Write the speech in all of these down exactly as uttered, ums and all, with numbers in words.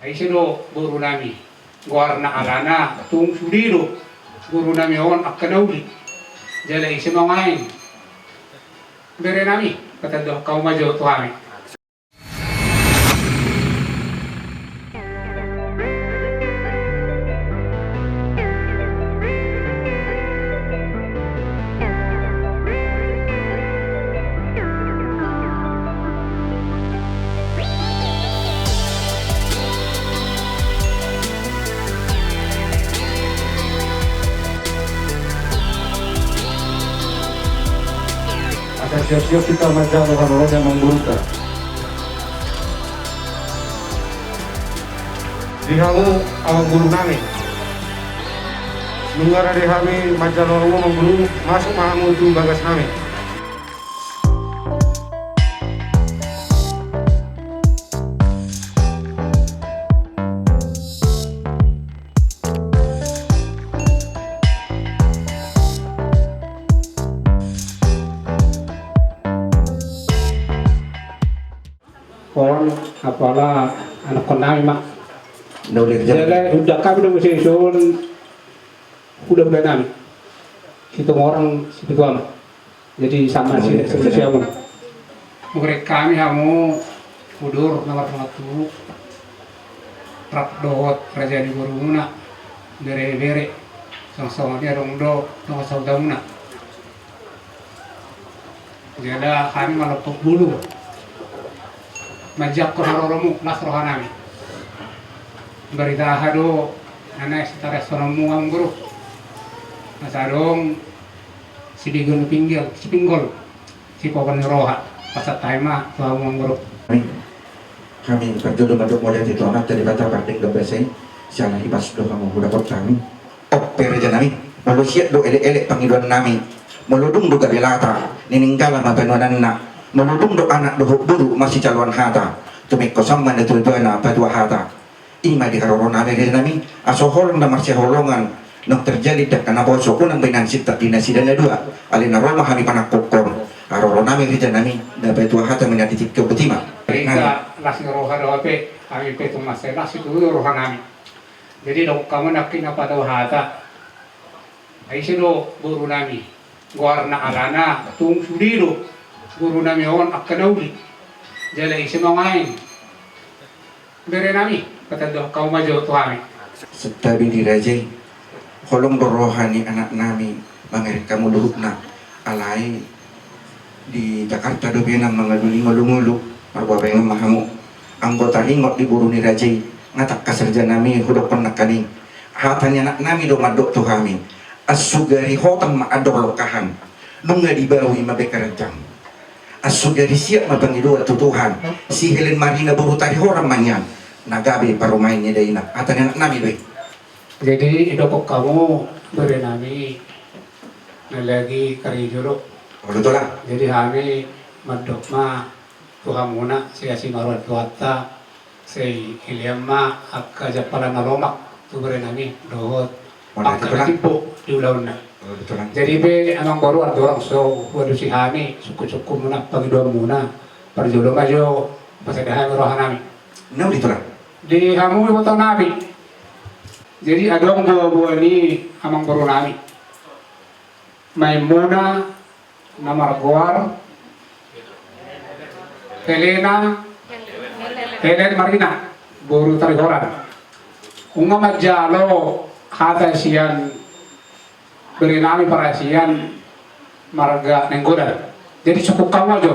Ai ise do boru nami goarna alana tung sude do boru nami on angka na uli. Jala ise ma nuaeng bere nami, patandahon hamu ma jo tu hami. Asa siap-siap hita manjalo haroro ni amangboruta. Di hamu amangboru nami. Nunga rade hami manjalo hamu amangboru, masuk ma hamu tu bagas nami. On, apala anakkon nami ma. Jala undang hami do muse dison hulahula nami Situmorang Sipitu Ama. Jadi sama si, sama si hamu. Murek hami hamu udur na marhormat tu rap dohot raja ni borumuna, bere-bere, songon-songon i adong do dongan sahutamuna. Jala hami malompok bulu manjangkon haroromu, las roha nami. Barita aha do na naeng sitarashononmu amangboru? Asa adong sibegol ni pinggol, sipinggol, sipohon ni roha. Pasahat hami ma tu hamu amangboru. Hami parjolo mandok mauliate tu Amanta Debata pardenggan basa i, siala hipas do hamu hudapot hami. On pe raja nami, molo siat do elek-elek pangidoan nami, molo dung do gabe lata, ninggala ma panuananna, molo dung do anak dohot boru masijaloan hata, tumengkosan ma na tua-tuana patua hata. I ma di haroro nami raja nami, asa holong na marsihaholongan, naung terjalin dangka naposo, unang be na sintap di nasida na dua, alai na ro ma hami panangkokhon. Haroro nami raja nami, na patua hata ma na di tingki on, botima. Las ni roha do hape, hami pe tung mansai las situtu do roha nami. Jadi didok hamu nangkin na patua hata. Ai ise do boru nami goarna alana tung sude do boru nami on angka na uli. Jala ise ma nuaeng bere nami, patandahon hamu ma jo tu hami. Santabi di raja i. Holong do roha ni anak nami mangereng hamu luhutna. Alai di Jakarta dope na mangalului ngolu-ngolu, marbuabengan ma hamu. Anggo taringot di boru ni raja i, nga tangkas raja nami hudokkon nangkaning. Hata ni anak nami do mandok tu hami. Ansugari hotang ma andor longkahan. Nunga dibawi ma be karanjang. Ansugari siap ma pangidoan tu Tuhan. Si Helen Marina boru Tarihoran ma nian. Na gabe parumaen ni daina. Hata ni anak nami do i. Jadi didok hamu bere nami, na lagi karejo do. Olo tulang. Jadi hami mandok ma tu hamuna, sai asi ma roha ni Tuhanta, sai ilean ma angka jampalan na lomak tu bere nami dohot angka na timbo di ulaonna. Olo tulang. Jadi be amangboru, andorang so hualusi hami sungkun-sungkunmuna, pangidoanmuna, parjolo ma jo pasada hami roha nami. Na uli tulang. Di hamu iboto nami. Jadi adong boa-boa ni amangboru nami. Maimuna na margoar Helena, Helen Marina, boru Tarihoran. Nunga manjalo hata sian bere nami parasian marga Nainggolan. Jadi sungkun hamu ma jo.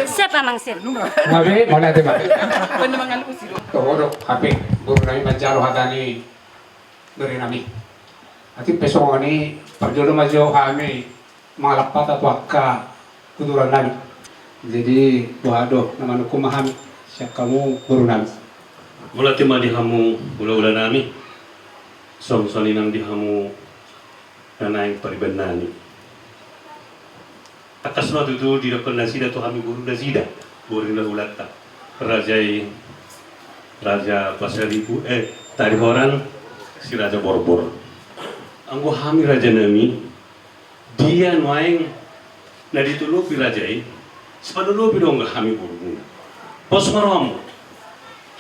Siap, Amang, siap. Gabe, mauliate ma. Toho do hape boru nami manjalo hata ni bere nami. Atik pe songon i, parjolo ma jo hami mangalap hata tu angka uduran nami. Jadi boha do na manungkun ma hami sian hamu boru nami. Mauliate ma di hamu hulahula nami. Songon i nang di hamu na naeng pariban nami. Tangkas ma tutu didokkon nasida tu hami boru nasida, boru ni hulahulanta. Raja i, Raja Pasaribu, eh, Tarihoran, si Raja Borbor. Anggo hami raja nami, dia nuaeng na ditolopi raja i, Sipadodopi do angka hami borumuna. Pos ma rohamu.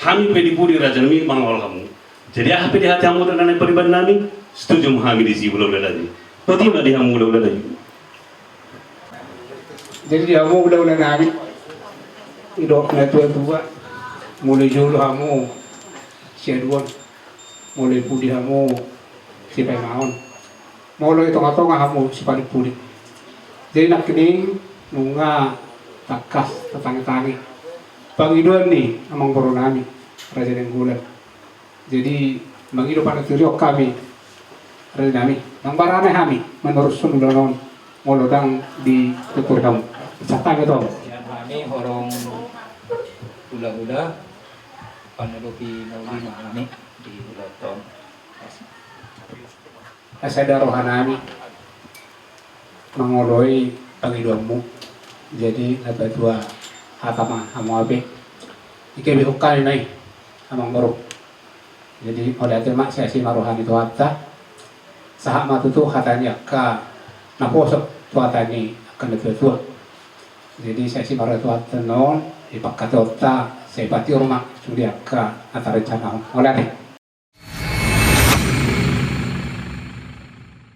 Hami pe di pudi rajanami mangalap hamu. Jadi aha pe dihata hamu tentang pariban nami, setuju ma hami disi hulahula nami. Poti ma di hamu hulahula nami. Jadi di hamu hulahula nami, didok na tuatua, molo jolo hamu siaduon, molo di pudi hamu sipaimaon, molo di tongatonga hamu sipalingpuli. Jadi nangkining nunga tangkas tatangitangi pangidoan ni amangboru nami Raja Nainggolan. Jadi mangido panuturion hami, raja nami, ndang barani hami manurus ulaon on molo ndang dituturi hamu. Sahat hami tu hamu. Sian hami horong hulahula, panuruti na uli ma hami di ulaon on. Asa da roha nami mangoloi pangidoanmu. Jadi na patua hata ma hamu ape, digabe hami ma i, amangboru. Jadi mauliate ma, siasi ma roha ni Tuhanta. Sahat ma tutu hata ni angka naposo tu hata ni angka natuatua. Jadi siasi ma roha ni Tuhanta, non dipangkataion hita, sai patiur ma sude angka na tarencanahon. Mauliate.